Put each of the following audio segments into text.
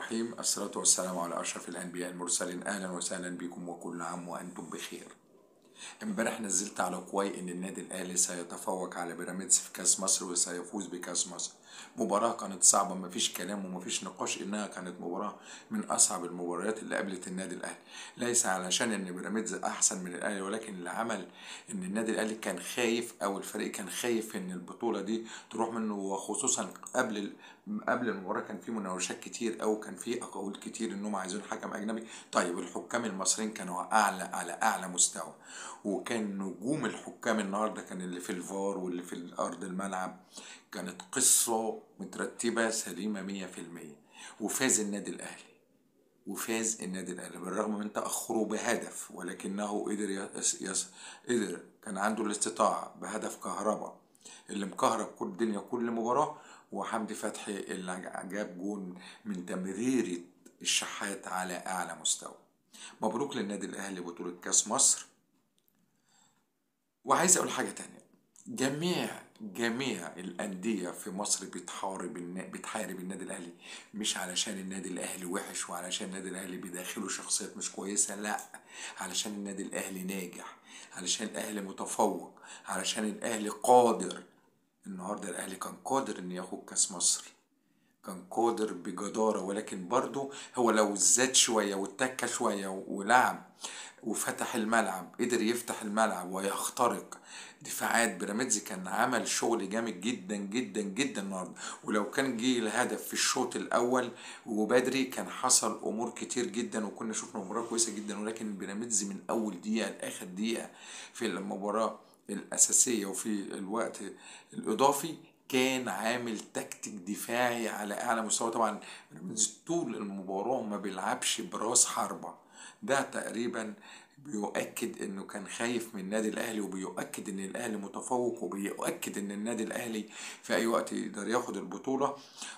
الرحيم. الصلاة والسلام على أشرف الأنبياء المرسلين. أهلا وسهلا بكم وكل عام وأنتم بخير. امبارح نزلت على كواي إن النادي الأهلي سيتفوق على بيراميدز في كأس مصر وسيفوز بكأس مصر. مباراة كانت صعبة، مفيش كلام ومفيش نقاش إنها كانت مباراة من أصعب المباريات اللي قابلت النادي الأهلي، ليس علشان إن بيراميدز أحسن من الأهلي، ولكن اللي عمل إن النادي الأهلي كان خايف أو الفريق كان خايف إن البطولة دي تروح منه، وخصوصا قبل المباراة كان في مناوشات كتير أو كان في أقاويل كتير إنهم عايزين حكم أجنبي. طيب الحكام المصريين كانوا على أعلى مستوى، وكان نجوم الحكام النهارده كان اللي في الفار واللي في أرض الملعب، كانت قصة مترتبة سليمة 100%. وفاز النادي الأهلي، وفاز النادي الأهلي بالرغم من تأخره بهدف، ولكنه قدر قدر كان عنده الاستطاعة بهدف كهربا اللي مكهرب كل الدنيا كل مباراة، وحمدي فتحي اللي جاب جون من تمريرة الشحات على أعلى مستوى. مبروك للنادي الأهلي بطولة كأس مصر. وعايز أقول حاجة تانية، جميع الأندية في مصر بتحارب النادي الأهلي، مش علشان النادي الأهلي وحش وعلشان النادي الأهلي بداخله شخصيات مش كويسة، لا، علشان النادي الأهلي ناجح، علشان الأهلي متفوق، علشان الأهلي قادر. النهارده الأهلي كان قادر إن ياخد كأس مصر، كان قادر بجدارة، ولكن برضه هو لو زاد شوية واتكى شوية ولعب وفتح الملعب، قدر يفتح الملعب ويخترق دفاعات بيراميدز، كان عمل شغل جامد جدا جدا جدا النهارده. ولو كان جه الهدف في الشوط الاول وبدري كان حصل امور كتير جدا وكنا شفنا مباراة كويسة جدا، ولكن بيراميدز من اول دقيقة لاخر دقيقة في المباراة الاساسية وفي الوقت الاضافي كان عامل تكتيك دفاعي على اعلى مستوى. طبعا بيراميدز طول المباراة ما بيلعبش براس حربه، ده تقريبا بيؤكد انه كان خايف من النادي الاهلي، وبيؤكد ان الاهلي متفوق، وبيؤكد ان النادي الاهلي في اي وقت يقدر ياخد البطولة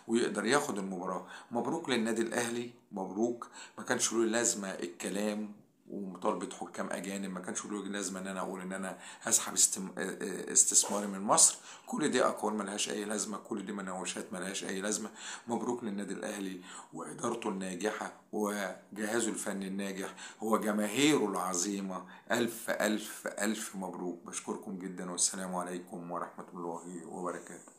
ويقدر ياخد المباراة. مبروك للنادي الاهلي، مبروك. ما كانش له لازمه الكلام ومطالبه حكام اجانب، ما كانش له لازمه ان انا اقول ان انا هسحب استثماري من مصر. كل دي اقوال ملهاش اي لازمه، كل دي مناوشات ملهاش اي لازمه. مبروك للنادي الاهلي وادارته الناجحة وجهازه الفني الناجح وجماهيره العظيمة. الف الف الف مبروك. بشكركم جدا، والسلام عليكم ورحمة الله وبركاته.